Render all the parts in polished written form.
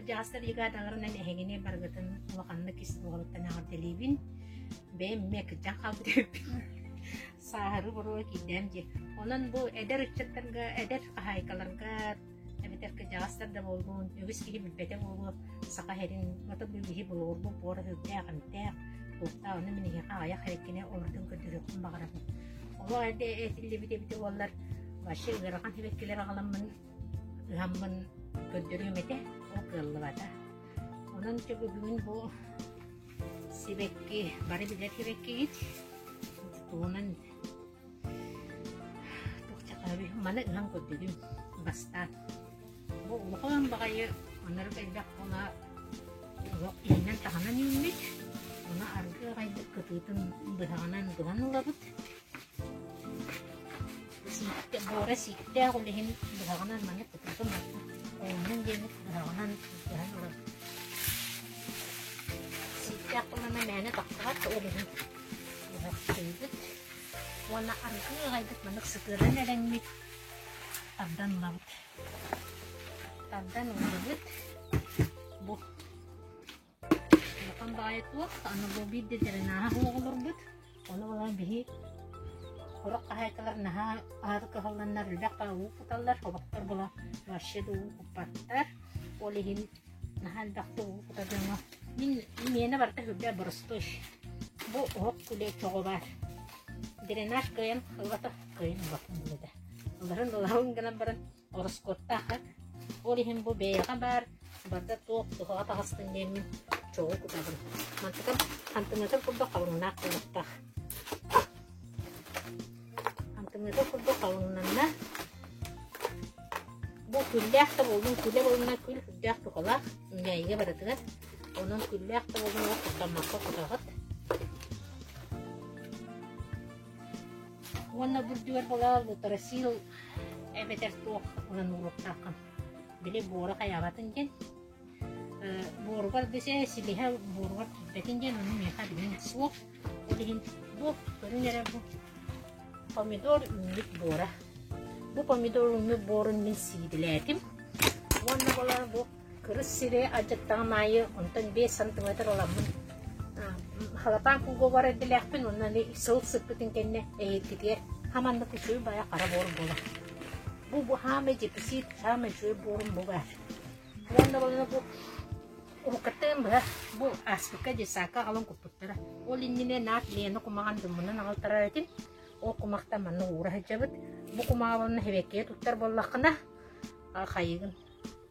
Кырдьаҕастар бригадаларынан эһигини барыгытын улаханнык ис дууһабыттан эҕэрдэлиибин. Бэйэм эмиэ кырдьан хаалбыт эбиппин. Сааһырыы боруо киирдэм дии. Онон бу эдэр ыччаттарга, эдэр хаһаайкаларга эбэтэр кырдьаҕастар да буоллун, үгүс киһи билбэтэ буолуо, саха сирин ото бу биһи булуурбут буора сүрдээх эмтээх, туохтаах ону мин эһиэхэ аҕыйах эрэккини олордон көрдөрүөхпүн баҕарабын. Олох эрдэ этиллибит эбитэ буоллар, вообще ыарахан сибэккилэр аҕаламмын ыһаммын көрдөрүөм этэ, ол кыаллыбата. Онон дьэ бүгүн бу сибэкки, бары билэр сибэккигит туһунан туох маны ыһан көрдүгүм бастаан. Бу улахан баҕайы анарык элбэх буола олох иһинэн-таһынан үүммүт. Ону аргы аҕайдык кытыытын быһаҕынан быһан ылабыт. Сиикте, буора сииктээх ол иһин быһаҕынан маны кытыытын оонньон диэммит быһаҕынан быһан ылабыт. Сииктээх буоллаҕына мээнэ тахсыбат ол иһин быһахтыыбыт. Уонна аргы аҕайдык маннык сытыаран эрэҥмит тардан ылабыт. Тардан ыллыбыт. Бу Улахан баайа туох, аны бу биир да дьарынааһа оҕолорбут. Ону булан биһи сорох хаһаайкалар наһаа аһары кыһалланнар элбэх уу куталлар, сорохтор була вообще да уу куппаттар. Ол иһин наһаа элбэхтэ уу кутар дьоҥҥо мин миэнэ барыта сүрдээх боростуой. Бу оһох күлэ чоҕо баар. Дренаж кыайан ылбата, кыайан ылбатын булата. Ыларын ыларын гынан баран Ороскуоттаах Ол иһин бу бэйэҕэ баар барда туох туһаҕа таҕыстын диэммин чоҕу кутабын. Мантыкам хантыҥатын курдук халыҥнаах буолуохтаах. Хантыҥатын курдук халыҥнанна. Бу күллээх да буоллун, күлэ буоллуна күл күллээх туһалаах үүнээйигэ барытыгар. Онон күллээх да буоллун куттаммакка кутаҕыт. Уонна бу үрдүгэр буолар лутрасил эбэтэр туох ылан ууруохтааххын. Били буора хайаабатын диэн. Буоругар десе силиһэ буоругар киирбэтин диэн ону миэхэ билин суох. Ол иһин бу көрүҥ эрэ бу помидор үүммүт буора. Бу помидор үүммүт буорун мин сиидилээтим. Уонна буолар бу Кырыс сири алдьаттаҕым аайы онтон 5 сантиметр ыламмын халапаан кууга бар эрдэлээхпин уонна сыл сыппытын кэннэ эһиилгитигэр хаманнык үчүгэй баайа хара буор буолар. Бу бу хаамай дефицит, хаамай үчүгэй буорум бу баар. Уонна буолла бу уруккаттан быһа бу ааспыкка детсадка аҕалан куппуттара. Ол иннинэ наат Лена кумаҕан дыммынан аҕалтарар этим. Ол кумахтан манна уура сылдьабыт. Бу кумаҕы сибэккигэ туттар буоллаххына хайыгын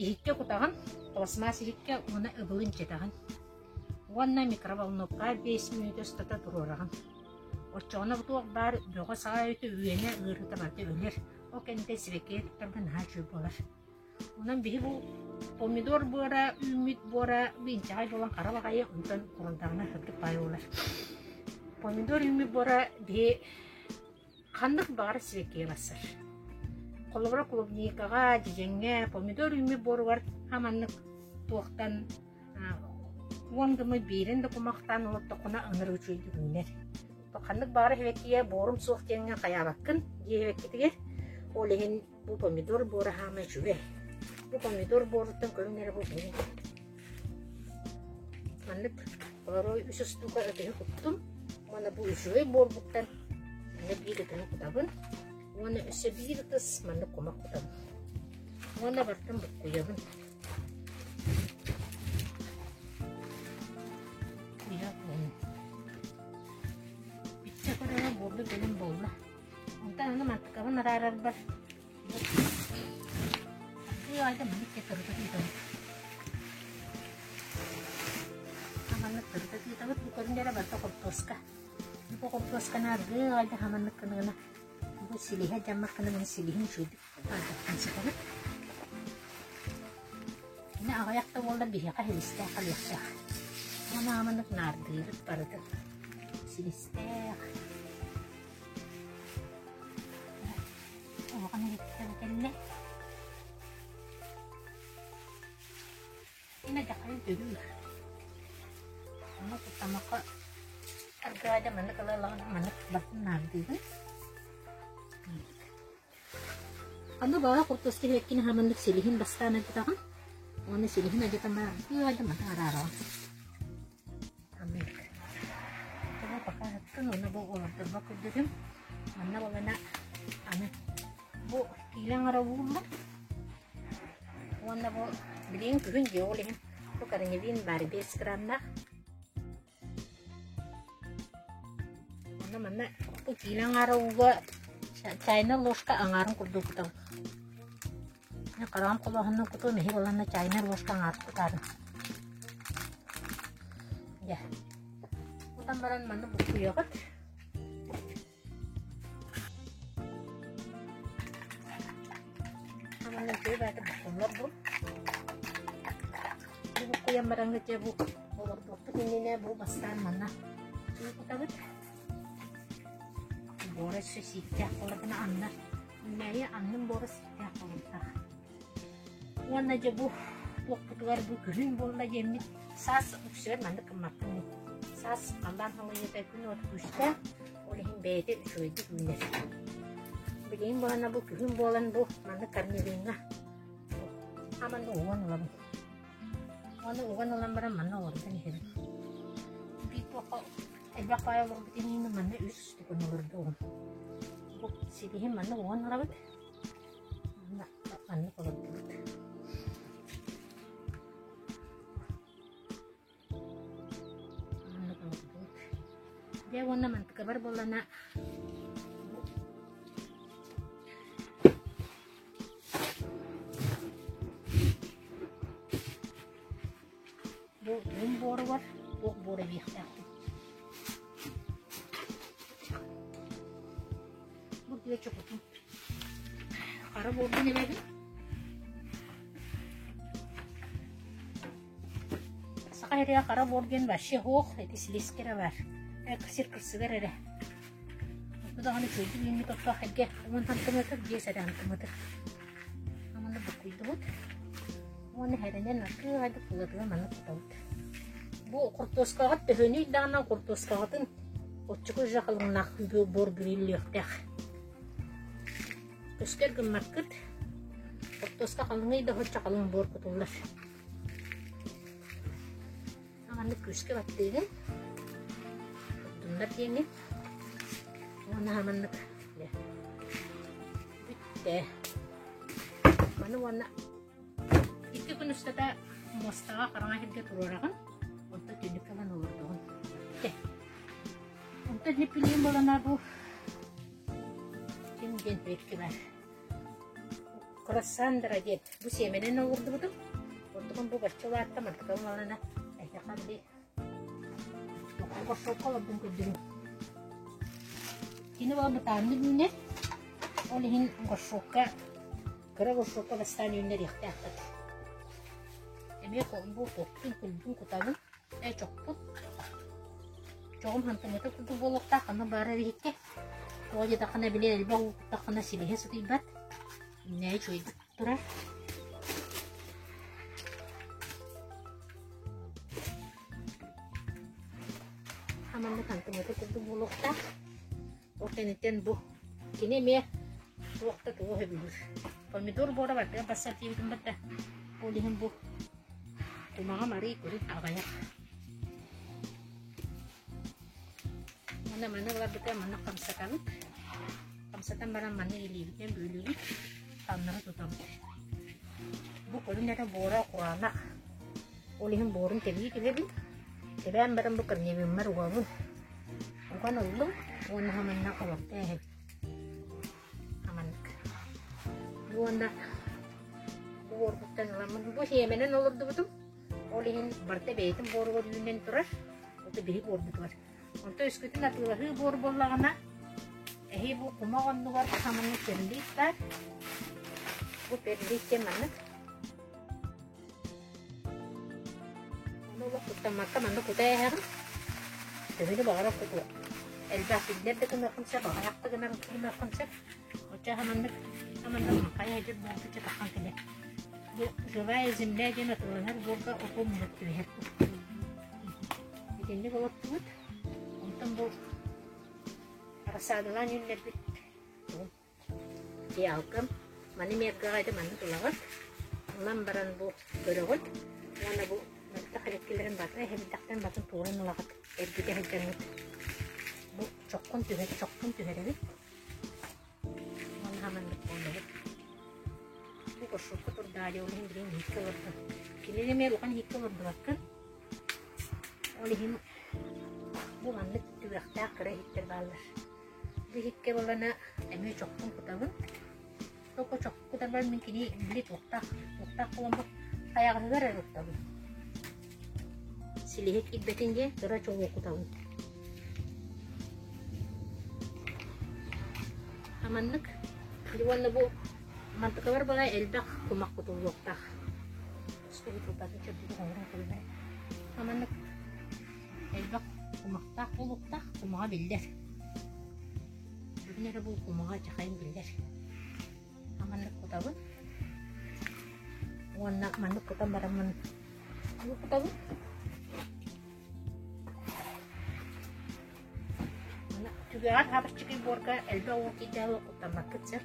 Иһиккэ кутаҕын, пластмасс иһиккэ уонна ыбылын дьэтэҕин. Уонна микроволновкаҕа 5 мүнүүтэ устата туруораҕын. Оччоҕуна бу туох баар бөҕө саҕа өтө үөнэ ыарыыта барыта өлөр. Ол кэнниттэн сибэккигэ туттарга наһаа үчүгэй буолар. Онон биһи бу помидор буора, үүммүт буора бу инчэҕэй буолан хара баҕайы, онтон курундаҕына сырдык баайы буолар. Помидор үүммүт буора биһи Ханнык баҕар сибэккигэ барсар. Холобура, клубникаҕа, дьэдьэҥҥэ, помидор үүммүт буоругар хаманнык туохтан уон гыммыт биирин да кумахтаан олортоххуна ынырык үчүгэйдик үүнэр. Ханнык баҕар сибэккигэ буорум суох диэҥҥэ хайаабаккын дьиэ сибэккитигэр. Ол иһин Бу помидор буора хаама үчүгэй. Бу помидор буоруттан көрүҥ эрэ бу бу. Маннык олору үс устуука ытыһы куттум. Уонна бу үчүгэй буорбуттан манна биир ытыһы кутабын. Уонна өссө биир ытыс маннык кумах кутабын. Уонна бартын буккуйабын. Биччэ көрөҥө буорду бэлэм буолла. Онтон аны мантыкабын араарарбар Ыы маннык тырыта тыытабыт. Хаманнык тырыта тыытабыт. Бу көрүҥ эрэ барыта хортуоска. Бу хортуосканы аргыы аҕайда хаманнык гыныгына бу силиһэ дьаммат гына мин силиһин үчүгэйдик аардаттан сытабыт. Ини аҕыйах да буоллар биһиэхэ силистээх халыахтаах. Уонна хаманнык наардыыбыт барытын. Силистээх. Улахан иһиттэн кэллэ. Ина дьахайын төрүүр. Ону куттамакка аргаада маннык ылалаҕын маннык бартын наардыыбын. Аны баҕа хортуоска иһэккин хаманнык силиһин бастаан ырытаҕын. Уонна силиһин алдьатан баран аргыый маны араараҕын. Аннык. Бу пока һыттын уонна бу олордорбо көрдөрүм. Манна буолана аны бу киилэ аҥара ууллар. Уонна бу билигин күһүн дьиэ ол иһин бу корневин баар 5 грамнаах. Онно манна бу киилэ аҥаара ууга чайная ложка аҥаарын курдук кутабыт. Хараҕым холооһуннан кутуом иһи буоланна чайная ложка аҥаарын кутаарын. Дьэ. Кутан баран манна буккуйаҕыт. Манна үчүгэй баайта буккуллар бу. Бу буккуйан бараҥҥыт дьэ бу олордуохпут иннинэ бу бастаан манна уу кутабыт. Буора өссө сииктээх буоллаҕына анна үүнээйи аннын буора сииктээх буолуохтаах. Уонна дьэ бу туохпутугар бу күһүн буолла диэммит саас үксүгэр маннык гыммаппын мин. Саас халлаан халыйыыта күн уот күүстээх, ол иһин бэйэтэ үчүгэйдик үүнэр. Билигин буолана бу күһүн буолан бу маннык корневиҥҥа аманны уган ылабын. Уонна уган ылан баран манна олордон иһэбин. Биир туохха элбэх баай олорбут иһин манна үс штуканы олордуоҕум. Бу силиһин манна уган ылабыт. Маннык олордубут. Маннык олордубут. Дьэ уонна мантыкабар буоллана бу тугум буоругар туох буор эбиэхтээхпин. Бу тыа чокутун. Хара буорбун эбэбин. Саха сиригэр хара буор диэн вообще суох, ити силискэ эрэ баар. Сир кырсыгар эрэ. Бу даҕаны үчүгэйдик үүммүт оттоох эргэ 10 сантиметр, 5 эрэ сантиметр. Манна буккуйдубут. Уонна хэрэнэн аргыый тулатыгар манна кутабыт. Бу хортуоскаҕыт төһөнүй даҕаны хортуоскаҕытын оччоку уже халыҥнаах буор бүрүллүөхтээх. Көстөр гыммаккыт хортуоска халыҥый да оччо халыҥ буор кутуллар. Маннык күүскэ баттыыгын. Туттуннар диэҥҥин. Уонна маннык бүттэ. Маны уонна икки күн устата муостаҕа хараҥа сиргэ туруораҕын, онтон түннүккэ ылан олордоҕун. Бүттэ. Онтон липпилиин буолана бу ким диэн пекки бар. Кроссандра диэн бу сиэмэнэн олордубутум. Онтукум бу бачча улаатта мантыкам уолана эһиэхэ били горшокка олордун көрдүгүм. Кини буола бытааннык үүнэр. Ол иһин горшокка кыра горшокка бастаан үүннэриэхтээххит. Эмиэ бу туохпун күлбүн кутабын. Ээ чохпут. Чоҕум хантымыта курдук буолуохтаах, ханна баара эбиһиккэ. Тоҕо диэтэххинэ били элбэх уу куттаххына силиһэ сытыйбат. Үүнээйи үчүгэйдик турар. Хаманнык хантымыта курдук буолуохтаах. Ол кэнниттэн бу кини эмиэ туох да тугу сөбүлүүр. Помидор буора барытыгар барсар диэбитим барда. Ол иһин бу кумаҕам арыый көрүн аҕыйах. Уонна маны ыларбытыгар манна хамсатабыт. Хамсатан баран манна илиибитинэн бүөлүүбүт, таҥнары тутабыт. Бу көрүн эрэ буора кураанах. Ол иһин буорун тэбии түһэбин. Тэбээн баран бу корневиммар угабын. Уган ыллым уонна манна олордо эһэбин. Аманнык. Уонна бу буорбуттан ыламмын бу сиэмэнэн олордубутум. Ол иһин барыта бэйэтин буоругар үүнэн турар. Ото биһи буорбутугар. Онто өскөтүн атыылаһыы буор буоллаҕына, эһи бу кумах оннугар хаманнык перлит баар. Бу перлит диэн маннык. Ону олох куттаммакка маннык кута эһэҕин. Төһөнү баҕарар кутуо. Элбэх биллэр да гыныаххын сөп, аҕыйах да гыныаххын сөп. Оччо хаманнык хаманнык хайа сылдьар буолбучча таххан кэлэр. Бу живая земля диэн атыыланар буорга оту муннук түбэһэр. Итинник олортубут. Онтон бу рассадалаан үүннэрбит фиалкам. Маны мергаҕа это маннык ылаҕыт. Ылан баран бу көрөҕүт уонна бу мөлтөх эрэккилэрин барыта эһэбитэхтэн батын тууран ылаҕыт, эргитэ сылдьаҥҥыт. Бу чоххун түһэр, чоххун түһэрэбит. Уонна хаманнык буоллубут. Бу горшокка турдаали, ол иһин билигин иһиккэ олордум. Кинини эмиэ улахан иһиккэ олордубаккын. Ол иһин бу маннык түгэхтээх кыра иһиттэр бааллар. Бу иһиккэ буоллана эмиэ чохпун кутабын. Только чохпун кутарбар мин кини били туохтаах, туохтаах буоламмыт хайаҕаһыгар эрэ туттабын. Силиһи киирбэтин диэн кыра чоҕу кутабын. Аманнык уонна бу мантыкабар балай элбэх кумах кутуллуохтаах. Аманнык элбэх кумахтаах буолуохтаах, кумаҕа биллэр. Бүгүн эрэ бу кумаҕа чахайын биллэр. Аманнык кутабын. Уонна маннык кутан бараммын бу кутабын. Түгэҕэр хабырчыкый буорга элбэх уу киирдэҕэ куттаммаккыт сир.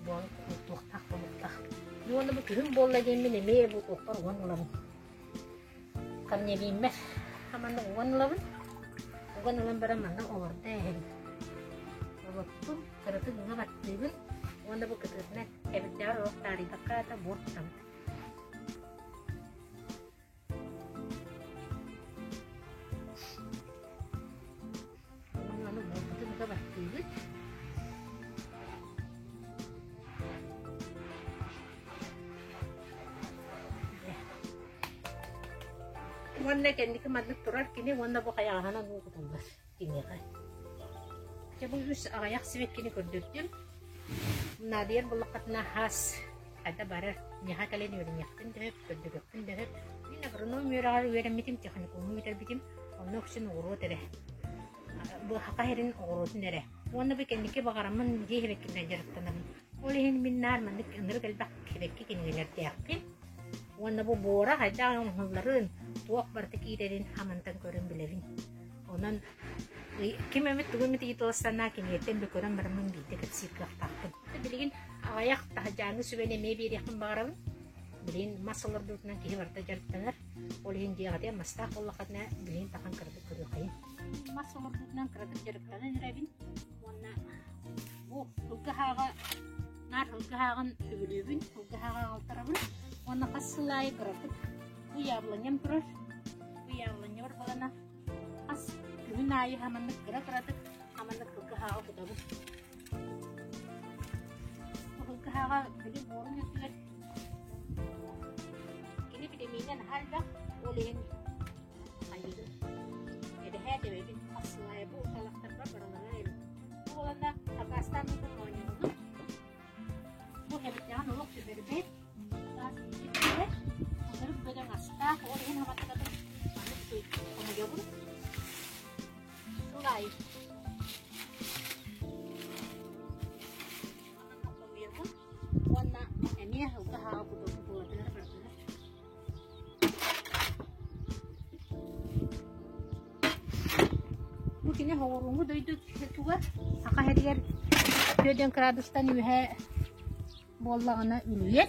Буол туохтаах буолуохтаах. Уонна бу күһүн буолла диэммин эмиэ бу туохпар уган ылабын. Корневиммэр манна уган ылабын. Уган ылан баран манна олордо эһэбин. Олоттум, кыратык ыга баттыыбын уонна бу кытыытынан эбирдэҕэр олох таарыйбакка аата буор кутабын. Уонна аны буорбутун ыга баттыыбыт. Уонна кэнники маннык турар кини уонна бу хайаҕаһынан уу кутуллар киниэхэ. Дьэ бу үс аҕыйах сибэккини көрдөрдүм. Наадыйар буллаххытына хас хайда барар миэхэ кэлэн үөрэниэхпин да сөп, көрдөрүөхпүн да сөп. Мин агроном үөрэҕэр үөрэммитим, техникуму бүтэрбитим. Онно үксүн оҕуруот эрэ. Бу саха сирин оҕуруотун эрэ. Уонна бу кэнники баҕараммын дьиэ сибэккинэн дьарыктанабын. Ол иһин мин наар маннык ынырык элбэх сибэкки кинигэлэрдээхпин. Уонна бу буора хайдах оҥоһулларын, туох барыта киирэрин хамантан көрөн билэбин. Онон ким эмит тугу эмит ыйыталастанаа кинигэттэн да көрөн бараммын биирдэ кэпсиир кыахтаахпын. Билигин аҕыйах таһырдьааҥҥы сүбэни эмиэ биэриэхпин баҕарабын. Билигин мас олордуутунан киһи барыта дьарыктанар. Ол иһин дьиэҕитигэр мастаах буоллаххытына билигин тахан кыратык көрүөххэйин. Мас олордуутунан кыратык дьарыктанан эрэбин. Уонна бу сылгы хаага наар сылгы хааҕын сөбүлүүбүн, сылгы хааҕа аҕалтарабын. Уонна хас сыл аайы кыратык бу яблоням турар. Бу яблонябар балана хас күһүн аайы хаманнык кыра-кыратык хаманнык сылгы хааҕа кутабын. Бу сылгы хааҕа били буорун үрдүгэр кини битэмиинэ наһаа элбэх, ол иһин хайыыбын эбэһээт эбэбин хас сыл аайы бу талахтарбар барылара эбит. Буоланна хакастаан ыытан оонньообутум. Бу эбиттэҕин олох сүбэрбэт. Таас иккитэ ынырык бөдөҥ астаах, ол иһин хаматтатым маннык хомуйабын. Сыл аайы. Манна хомуйабын уонна эмиэ сылга хааҕа кутулатыгар барытыгар. Бу кини соҕурууҥҥу дойду тугар Саха сиригэр 40 градустан үөһэ буоллаҕына үлүйэр.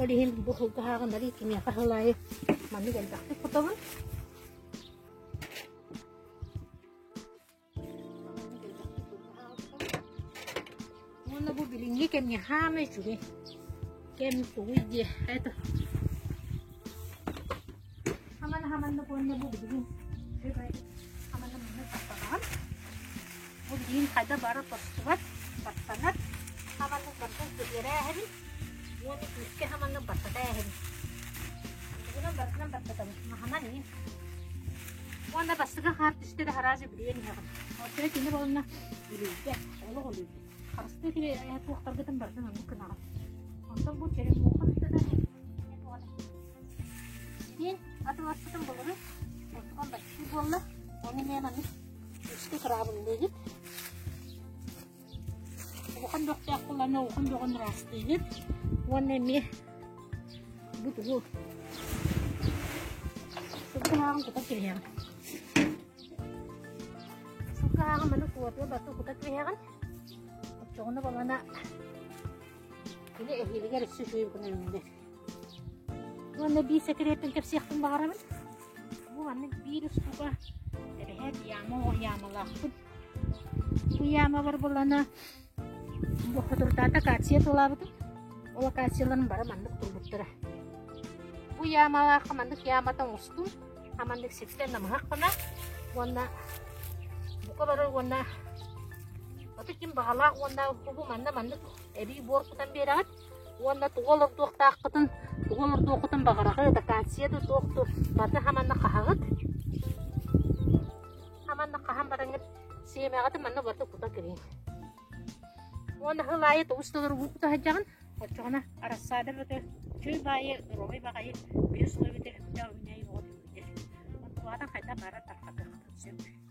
Ол иһин бу сылгыһааҕыннары киниэхэ сыл аайы маннык элбэхтик кутабын. Уонна бу билиҥҥи кэмҥэ хаамай үчүгэй кэм тугуй диэ это хамана хаманнык уонна бу билигин хамана маннык баттанаҕын бу билигин хайда бары тостубат баттанар хаманнык барыта сытыарааһын уонна күүскэ хаманнык баттатааһын тугунан барытынан баттатабын маханан иһин Уонна бастакы хаар түстэ да араас үлүйэн иһэҕин. Оччо кини буолна үлүйдэ, олох үлүйдэ. Харыстыы кини туохтаргытын барытын оннук гынаҕын. Онтон бу черемуха да Сирин атыласпытын булурун, онтукан баччыы буолла. Ону эмиэ маннык үскэ кыраабыллыыгыт. Улахан бөхтөөх буоллаҕына улахан бөҕүн ыраастыыгыт. Уонна эмиэ бу тугу сылгы ааҕын кутан кэбиһэҕин. Сылгы ааҕын маны куотуга барыта кутан кэбиһэҕин. Оччоҕуна балана Кини эһиилигэр өссө үчүгэй гына үүнэр. Уонна биир сэкириэппин кэпсиэхпин баҕарабын. Бу маннык биир устуга эбэһээт яма яамалаахпын. Бу яамабар булана бу хотурдаата акация тылаабытым. Ол акацияларым бары маннык турбуттара. Бу яамалаахха маннык яамата оҥостум. Аманнык сиртэн намыһах гына уонна бука бары уонна оту ким баҕалаах уонна бу манна маннык эбии буор кутан биэрэҕит уонна тугу олордуохтааххытын тугу олордуоххутун баҕараҕыт акация да туох да барыта хаманна хаһаҕыт хаманна хаһан бараҥҥыт сиэмэҕитин манна барыта кута кириҥ уонна сыл аайы тоҕус толору уу кута сылдьаҕын оччоҕуна арассаада бөтө үчүгэй баайы доруобай баҕайы биир сыл эбитэ үүнээйи бөҕө үүнэр онтугаҕытын хайдах баара тарҕатыаххытын сөп.